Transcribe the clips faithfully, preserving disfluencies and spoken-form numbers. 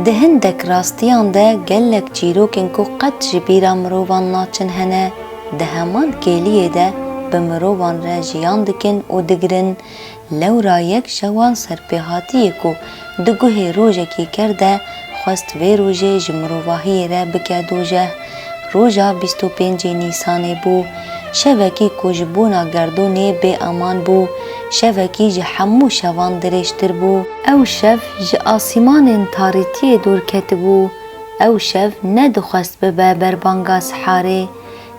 Di hindek rastiyan de gelek çîrokên ku qet ji bîra mirovan naçin hene, di heman kêliyê de bi mirovan re jiyan dikin û digirin. Lewra yek ji wan serpêhatiyê ku di guhê rojekî ker de xwest vê rojê ji mirovahiyê re bike dojeh. Roja bîst û pêncê Nîsanê bû. Şevekî ku ji bona gerdûnê bêaman bû. Şevekî ji hemû şevan dirêjtir bû. Ew şev ji asîmanên tarîtiyê dûr ketibû. Ew şev nedixwest bibe berbanga siharê.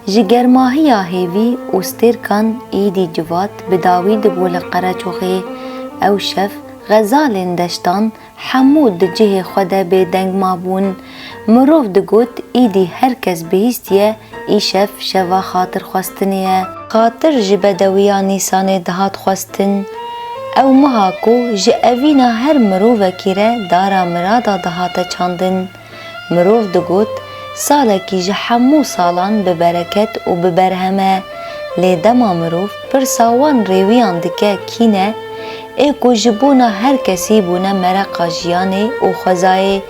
Ji germahiya hêvî û stêrkan êdî civat bi dawî dibû li Qereçoxê. Ew şev xezalên deştan hemû di cihê xwe de bêdeng mabûn. Mirov digot, êdî her kes bihîstiye, îşev şeva xatirxwestinê ye. Xatir ji bedewiya Nîsanê dihat xwestin. Ew meha ku ji evîna her mirovekî re dara mirada dihate çandin. Mirov digot, salekî ji hemû salan bi bereket û bi berhem e. Lê dema mirov pirsa wan rêwiyan dike kî ne, ê ku ji bona her kesî bûne mereqa jiyanê û xwezayê,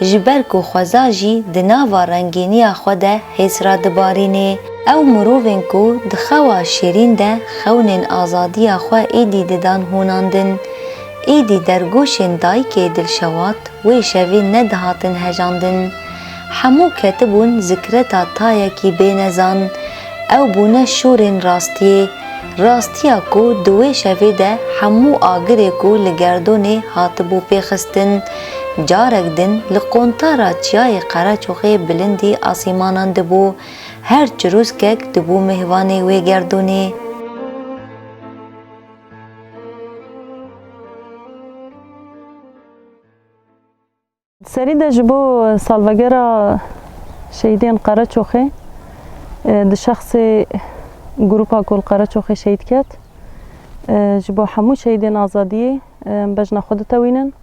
ji ber ku xweza jî di nava rengîniya xwe de hêsra dibarînê. Ew mirovên ku di xewa şêrîn de xewnên azadiya xwe êdî didan hûnandin, êdî dergoşên dayikê dilşewat wê şevê nedihatin hejandin. Hemû ketibûn zikreta tayekî bênezan. Ew bûne şûrên rastiyê. Rastiya ku di wê şevê de hemû agirê ku li gerdûnê hatibû pêxistin, carek din li qontara çiyayê Qereçoxê bilindî asîmanan dibû. Her çirûskek dibû mêvanê wê gerdûnê. Di serî de ji bo salvegera şehîdên Qereçoxê, e, di şexsê grupa ku li Qereçoxê şehîd ket, e, ji bo hemû şehîdên azadiyê, e, em bejna xwe ditewînin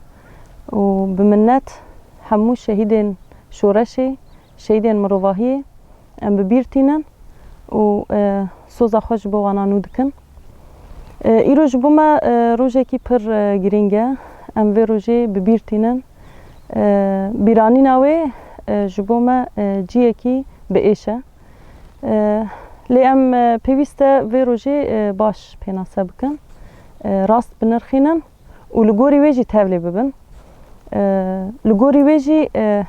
û bi minnet hemû şehîdên şoreşê, şehîdên mirovahiyê em bi bîr tînin û, e, soza xwe ji bo wana nû dikin. E, îro ji bo me, e, rojekî pir, e, girîng e. Em vê rojê bi bîr tînin. E, bîranîna wê, e, ji bo me, e, ciyekî bi êş e. E, lê em, e, pêwîst e vê rojê, e, baş pênase bikin. E, rast binirxînin. Û li gorî wê jî tevlê bibin. E, li gorî wê jî, e,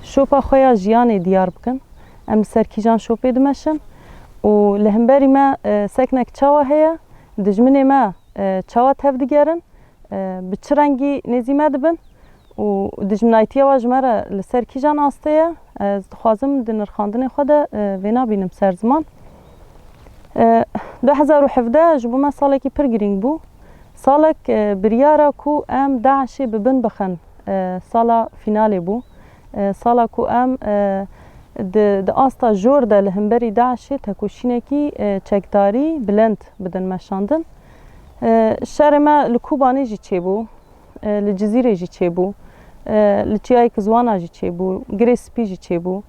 şopa xwe ya jiyanê diyar bikin. Em li ser kîjan şopê dimeşin û li hemberî me, e, seknek çawa heye, dijminê me, e, çawa tevdigerin, e, bi çi rengî nêzî me dibin û dijminayîtiya wan ji me re li ser kîjan astê ye. Ez dixwazim di nirxandinê xwe de, e, vê nabînim ser ziman. E, du hezar û hevdeh ji bo me salekî pir girîng bû. Salek, e, biryara ku em DAIŞê bi bin bixin, e, sala fînalê bû. E, sala ku em, e, di, di asta jor de li hemberî DAIŞê tekoşînekî, e, çekdarî bilind bidin meşandin. E, şerê me li Kobanê jî çêbû, e, li Cizîrê jî çêbû, e, li Çiyayê Kizwana jî çêbû, Girê Spî jî çêbû.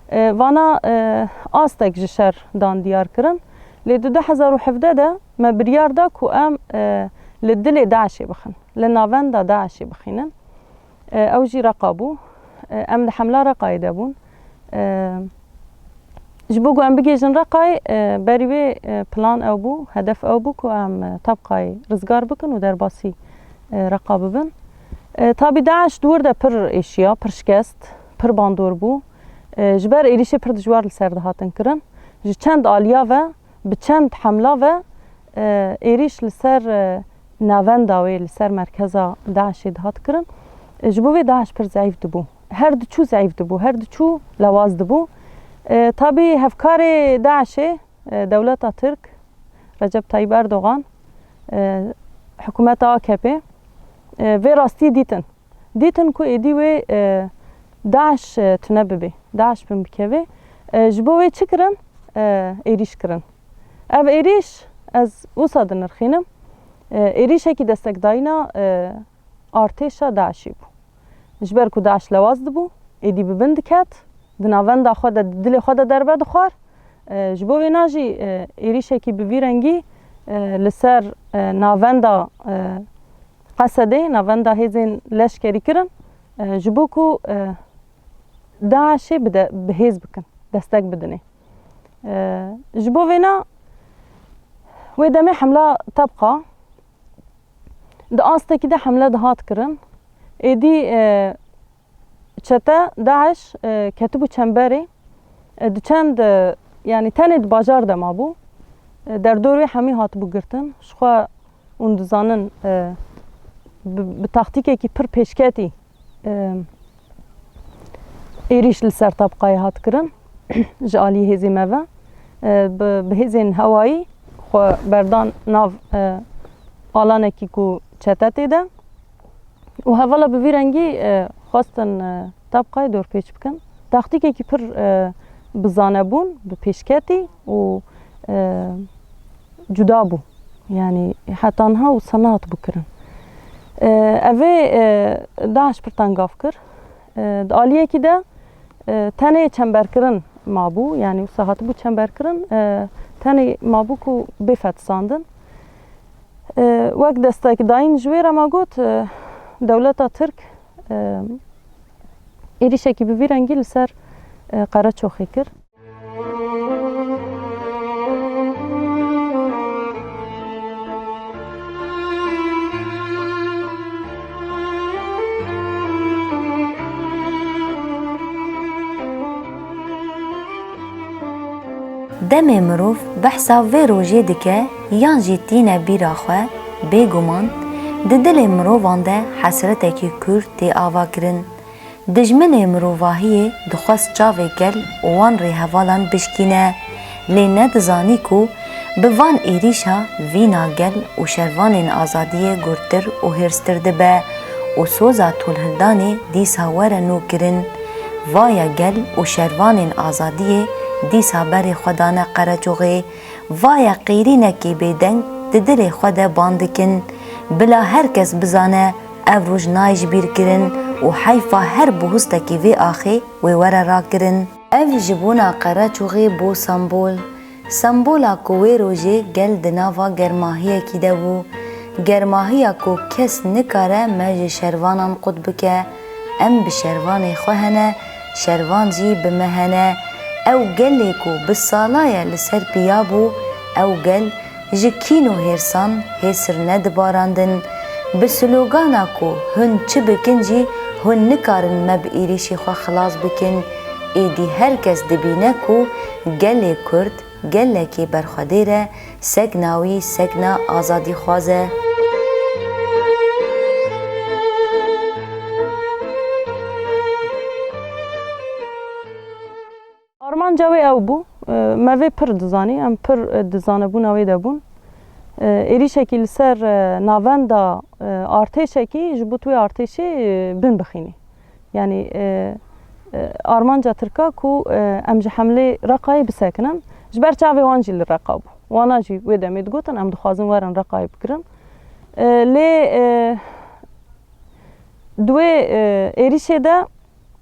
E, vana, e, astek ji şer dan diyar kirin. Lê di du hezar û hevdeh de me biryar da ku em, e, li dilê DAIŞê bixin, li navenda DAIŞê bixînin. E, ew jî Reqa bû. E, em di hemla Reqayê de bûn. E, ji bo ku em bigihîjin Reqayê, e, berî wê, e, plan ew bû, hedef ew bû ku em, e, Tabqayê rizgar bikin û derbasî, e, Reqa bibin. E, tabî DAIŞ di wir de pir êşiya, pir şikest, pir bandor bû. E, ji ber êrîşê pir dijwar li ser dihatin kirin. Ji çend aliya ve, bi çend hemla ve, e, êrîş li ser, e, navenda wê, li ser merkeza DAIŞê dihat kirin. E, ji bo vê DAIŞ pir zeîf dibû. Her diçû zeîf dibû, her diçû lewaz dibû. E, tabî hevkarê DAIŞê, e, dewleta Tirk, Recep Tayyip Erdogan, e, hikûmeta A K P, e, vê rastiyê dîtin. Dîtin ku êdî wê, e, DAIŞ, e, tune bibe, DAIŞ bin bikeve. E, ji bo wê çi kirin? E, êrîş kirin. Ev êrîş ez wisa dinirxînim. E, êrîşekî destekdayîna, e, artêşa DAIŞê bû. Ji ber ku DAIŞ lewaz dibû, êdî bi bin diket, di navenda xwe de, di dilê xwe de derve dixwar. E, ji bo vêna jî, e, êrîşekî bi vî rengî, e, li ser, e, navenda, e, Qesedê, navenda hêzên leşkerî kirin. e, ji bo ku, e, DAIŞê bide, bi hêz bikin, destek bidinê. E, ji bo vêna wê demê hemla Tebqa di astekî de hemle dihat kirin. Êdî, e, çete DAIŞ, e, ketibû çemberê, e, di çend, e, yanî tenê di bajar de mabû. E, derdor wê hemî hatibû girtin. Ji xwe hûn dizanin, e, bi, bi taktîkekî pir pêşketî, e, êrîş li ser Tebqayê hat kirin ji aliyê hêzê me ve. E, bi, bi hêzên hewayî xwe berdan nav, e, alanekî ku çete tê de. Û hevala bi vî rengî, e, xwestin, e, Tebqayê dorpêç bikin. Taktîkekî pir, e, bi zane bûn, bi pêşketî û, e, cuda bû. Yanî heta niha wisa nehatibû kirin. E, ev ê, e, DAIŞ pir tengav kir. E, di aliyekî de, e, tenê çemberkirin mabû, yanî wisa hatibû çemberkirin, e, tenê mabû ku bê fetisandin. E, wek destekdayîn ji wê re me got, e, dewleta Tirk, e, êrîşekî bi vî rengî li ser, e, Qereçoxê kir. Demê mirov behsa vê rojê dike yan jî tîne bîra xwe, bêguman di dilê mirovan de hesretekî kûr tê avakirin. Dijminê mirovahiyê dixwest çavê gel û wan rêhevalan bişkîne, lê nedizanî ku bi van êrîşa vîna gel û şervanên azadiyê gurtir û hêrstir dibe û soza tolhildanê dîsa were nû kirin. Vaya gel û şervanên azadiyê dîsa berê xwe dane Qereçoxê. Vaya qîrînekê bêdeng di dilê xwe de ban dikin. Bila her kes bizane, ev roj nayê ji bîr kirin û heyfa her buhustekî vê axê wê were rakirin. Ev ji bona Qereçoxê bû sembol. Sembola ku wê rojê gel di nava germahiyekî de bû. Germahiya ku kes nikare me ji şervanan qut bike. Em bi şervanê xwe hene, şervan jî bi me hene. Ew gelê ku bi sala ye li ser piya bû, ew gel ji kîn û hêrsan hêsir nedibarandin. Bi slogana ku hûn çi bikin jî hûn nikarin me bi êrîşê xwe xilas bikin. Êdî her kes dibîne ku gelê Kurd gelekî berxwedêr e, sekna wî sekna azadîxwaz e. Armanca wê ew bû, e, me vê pir dizanî, em pir, e, di zanebûna wê de bûn. E, êrîşekî li ser, e, navenda, e, artêşekî ji bo tu wê artêşê, e, bin bixînî. Yanî, e, e, armanca Tirka ku, e, em ji hemlê Reqayê bisekinin, ji ber çavê wan jî li Reqa bû. Wana jî wê demê digotin, em dixwazin werin Reqayê bigirin. E, lê, e, di wê, e, êrîşê de,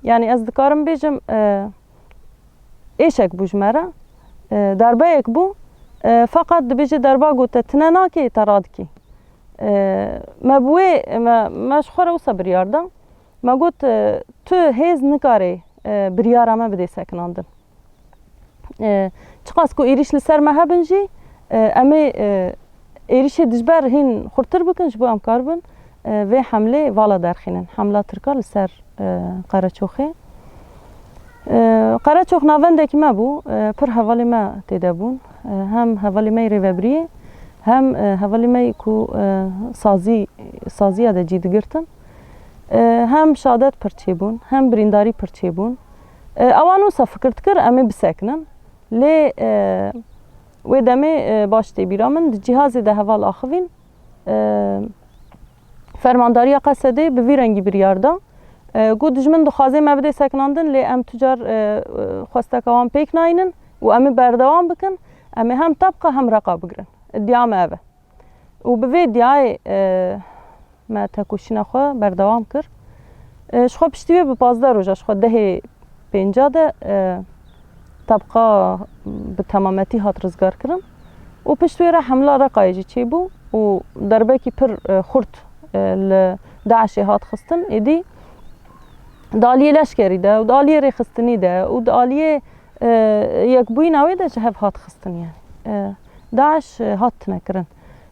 yanî ez dikarim bêjim, e, êşek bû ji me re, e, derbeyek bû, e, feqet dibêje derba got te tine nakê, te radikî. E, me bi wê, me, me ji xwe re wisa biryar da. Me got, e, tu hêz nikarê, e, biryara me bidê sekinandin. E, çiqas ku êrîş li ser me hebin jî, e, em ê, e, êrîşê dijber hîn xurtir bikin, ji bo em karibin, e, vê hemlê vala derxînin. Hemla Tirka li ser, e, Qereçoxê. E, Qereçox navendekî me bû, e, pir hevalê me tê de bûn. E, hem hevalê me yê rêvebiriyê, hem, e, hevalê me yê ku, e, sazî, saziya de cî digirtin. E, hem şadet pir çêbûn, hem birîndarî pir çêbûn. E, ewan wisa fikir dikir, em ê bisekinin. Lê, e, wê demê, e, baş tê bîra min, di cîhazê de heval axivîn, e, Fermandariya Qesedê bi vî rengî biryar da. E, got, dijmin dixwaze me bidê sekinandin, lê em tu car, e, e, xwesteka wan pêk nayînin û em ê berdewam bikin. Em ê hem Tebqa hem Reqa bigirin. Îdiya me ev e. Û bi vê îdiyayê, e, me tekoşîna xwe berdewam kir. E, ji xwe piştî wê bi pazdeh roja, ji xwe dehê pênca de, e, Tebqa bi temametî hat rizgarkirin û pişt wê re hemla Reqayê jî çêbû û derbekî pir, e, xurt, e, li DAIŞê hat xistin. Êdî di aliyê leşkerî de û di aliyê rêxistinî de û di aliyê, e, yekbûyîna wê de ji hev hat xistin, yani. E, DAIŞ, e, hat tinekirin.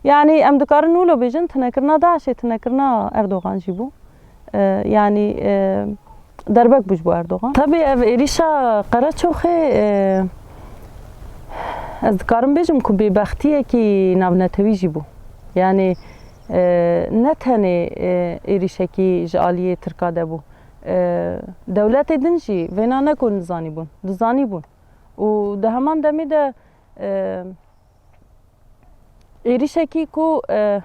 Yani em dikarin wilo bêjin, tinekirina DAIŞê tinekirina Erdogan jî bû. E, yani, e, derbek bû ji bo Erdogan. Tabii ev êrîşa Qereçoxê, e, ez dikarim bêjim ku bêbextiyekî navnetewî jî bû. Yani, e, ne tenê, e, êrîşekî ji aliyê Tirka de bû. E, dewletê din jî vêna ne ku nizanîbûn, dizanîbûn. Û di heman demê de, e, êrîşekî ku, e,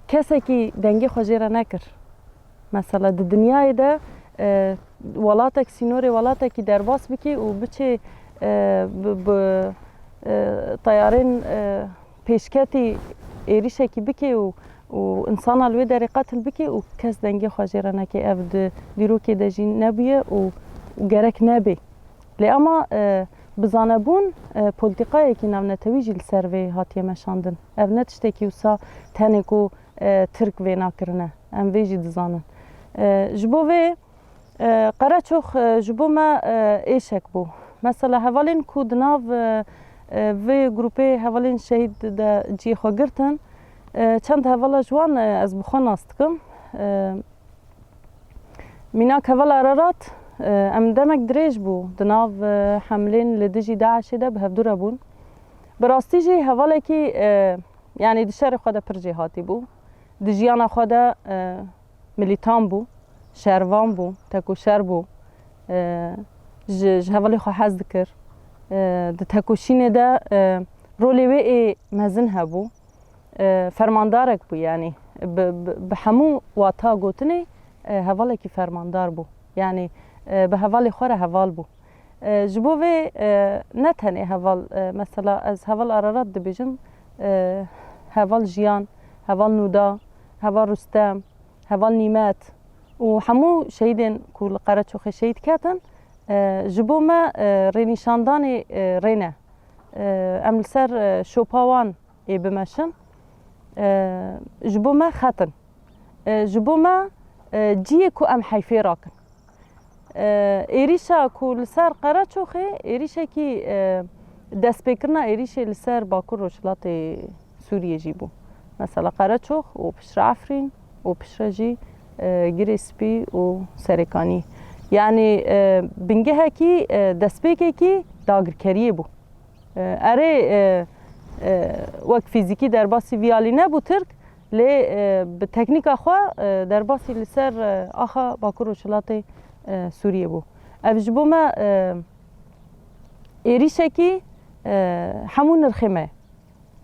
kesekî dengê xwe jê re nekir. Mesela di dinyayê de, e, welatek sînorê welatekî derbas bike û biçê, e, bi, bi, e, teyarên, e, pêşketî êrîşekî bike û, û insana li wê derê qetil bike û kes dengê xwe jê re neke. Ev di dîrokê de jî nebûye û, û gerek nebê. Lê ama, e, bi zanebûn, e, polîtîkayekî navnetewî jî li ser vê hatiye meşandin. Ev ne tiştekî wisa tenê ku, e, Tirk vêna kirine. Em vê jî dizanin. E, ji bo vê, e, Qereçox, e, ji bo me, e, êşek bû. Mesela hevalên ku di nav, e, e, vê grûpê hevalên şehîd de cihê xwe girtin, e, çend hevala ji wan, e, ez bi xwe nas dikim. E, Mînak heval Ararat, e, em demek dirêj bû di nav, e, hemlên li dijî DAIŞê de bi hevdû re bûn. Bi rastî jî hevalekî, e, yanî di şerê xwe de pir jêhatî bû. Di jiyana xwe de, e, milîtan bû, şervan bû, tekoşer bû. E, ji, ji hevalê xwe hez dikir. E, di tekoşînê de, e, rolê wê ê mezin hebû. E, fermandarek bû, yanî bi, bi, bi hemû wata gotinê, e, hevalekî fermandar bû. Yanî, e, bi hevalê xwe re heval bû. E, ji bo vê, e, ne tenê heval, e, mesela ez heval Ararat dibêjim, e, heval Jiyan, heval Nûda, heval Rustem, heval Nîmet û hemû şehîdên ku li Qereçoxê şehîd ketin, e, ji bo me, e, rênîşandanê, e, rê ne. E, em li ser, e, şopa wan ê bimeşin, e, ji bo me xet in. E, ji bo me, e, cihê ku em heyfê rakin. E, êrîşa ku li ser Qereçoxê, êrîşekî, e, destpêkirina êrîşê li ser Bakur Rojhilatê Sûriyê jî bû. Mesela Qereçox û piştre Efrîn û piştre jî, e, Girê Spî û Serêkanî. Yanî, e, bingehekî, e, destpêkekî dagirkeriyê bû. E, erê, e, e, wek fîzîkî derbasî vî alî nebû Tirk, lê, e, bi teknîka xwe, e, derbasî li ser, e, axa Bakur Rojhilatê, e, Sûriyê bû. Ev ji bo me, e, êrîşekî, e, hemû nirxê me ye.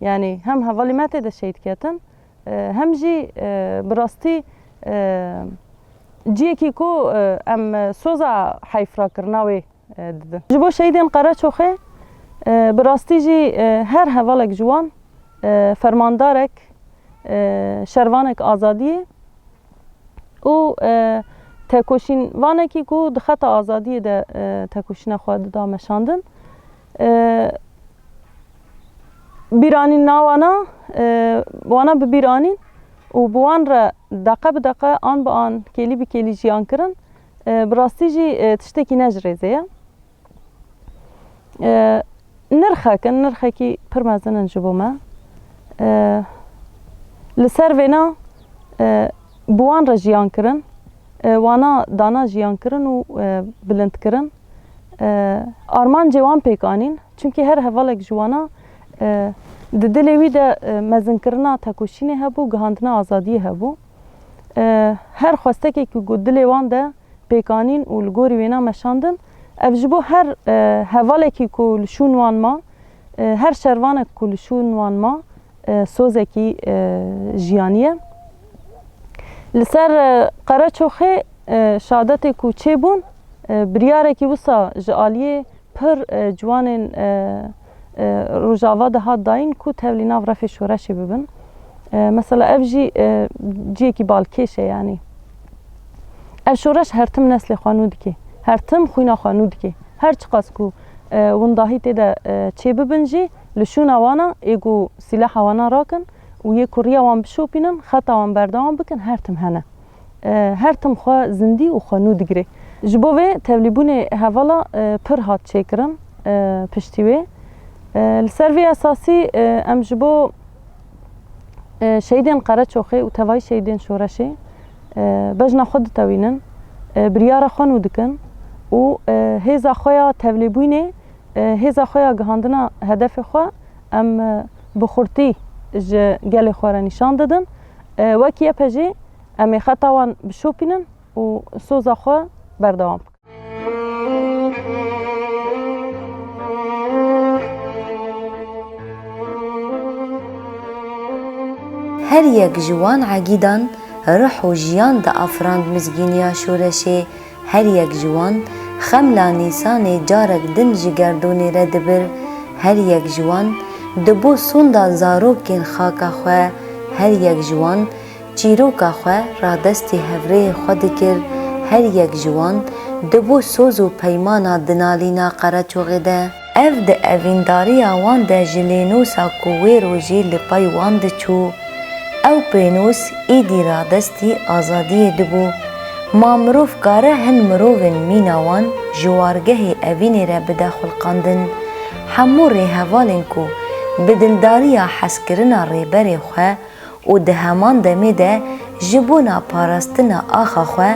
Yanî hem hevalê me tê de şehîd ketin, e, hem jî, e, bi rastî, e, cihekî ku, e, em soza heyfrakirina wê e, didin. Ji bo şehîdên Qereçoxê, e, bi rastî jî, e, her hevalek ji wan, e, fermandarek, e, şervanek azadiyê û, e, tekoşînvanekî ku di xeta azadiyê de, e, tekoşîna xwe dida meşandin. E, bîranîna wana, e, wana bi bîr anîn û bi wan re deqe bi deqe, an bi an, kêlî bi kêlî jiyan kirin. E, bi rastî jî, e, tiştekî ne ji rêzê ye. E, nirxek in, nirxekî pir mezin in ji bo me. E, li ser vêna, e, bi wan re jiyan kirin, e, wana dana jiyan kirin û, e, bilind kirin. E, armancê wan pêk anîn. Çimkî her hevalek ji wana, e, di dilê wî de, e, mezinkirina tekoşînê hebû, gihandina azadiyê hebû. E, her xwestekekî ku dilê wan de pêk anîn û li gorî wêna meşandin, ev ji bo her, e, hevalekî ku li şûn wan ma, e, her şervanek ku li şûn wan ma, e, sozekî, e, jiyanî ye. Li ser, e, Qereçoxê, e, şadetê ku çêbûn, e, biryarekî wisa ji aliyê pir, e, ciwanên, e, e, Rojava de hat dayîn ku tevlî nav refê şoreşê bibin. E, mesela ev jî, e, cihekî balkêş e, yanî. Ev şoreş her tim neslê xwe nû dike. Her tim xwîna xwe nû dike. Her çiqas ku, e, windahî tê de, e, çêbibin jî, li şûna wana ê ku sîlaha wana rakin û yê ku riya wan bişopînin, xeta wan berdewam bikin, her tim hene. e, her tim xwe zindî û xwe nû digire. Ji bo vê tevlîbûnê hevala, e, pir hat çêkirin, e, piştî wê. E, li ser vê esasî, e, em ji bo, e, şehîdên Qereçoxê û tevayî şehîdên şoreşê, e, bejna xwe ditewînin, e, biryara xwe nû dikin û, e, hêza xwe ya tevlîbûnê, e, hêza xwe ya gihandina hedefê xwe em, e, bi xurtî ji gelê xwe re nîşan didin. E, wek Y P G em ê xeta wan bişopînin û soza xwe berdewam bikin. Her yek ji wan egîdan ruh û jiyan diafirand mizgîniya şoreşê. Her yek ji wan xemla Nîsanê carek din ji gerdûnê re dibir. Her yek ji wan dibû sonda zarokên xaka xwe. Her yek ji wan çîroka xwe radestî hevrêyê xwe dikir. Her yek ji wan dibû soz û peymana dinalîna Qereçoxê de. Ev di evîndariya wan de ji lênosa ku wê rojê li pey wan diçû. Ew pênûs êdî radestî azadiyê dibû. Ma mirov kare hin mirovên mîna wan ji wargehê evînê re bide xulqandin? Hemû rêhevalên ku bi dildariya hezkirina rêberê xwe û di heman demê de ji bona parastina axa xwe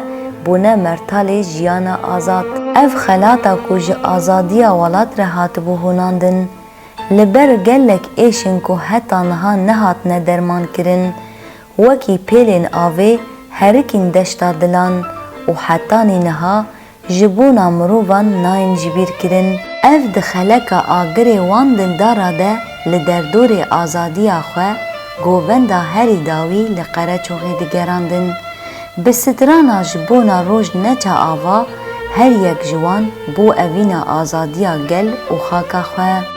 bûne mertalê jiyana azad. Ev xelata ku ji azadiya welat re hatibû honandin, li ber gelek êşên ku heta niha nehatine dermankirin, wekî pêlên avê herikîn deşta dilan û hetanî niha ji bona mirovan nayên jibîrkirin. Ev di xeleka agirê wan dildara de li derdorê azadiya xwe govenda herî dawî li Qereçoxê digerandin. Bi strana ji bona roj neça ava, her yek ji wan bû evîna azadiya gel û xaka xwe.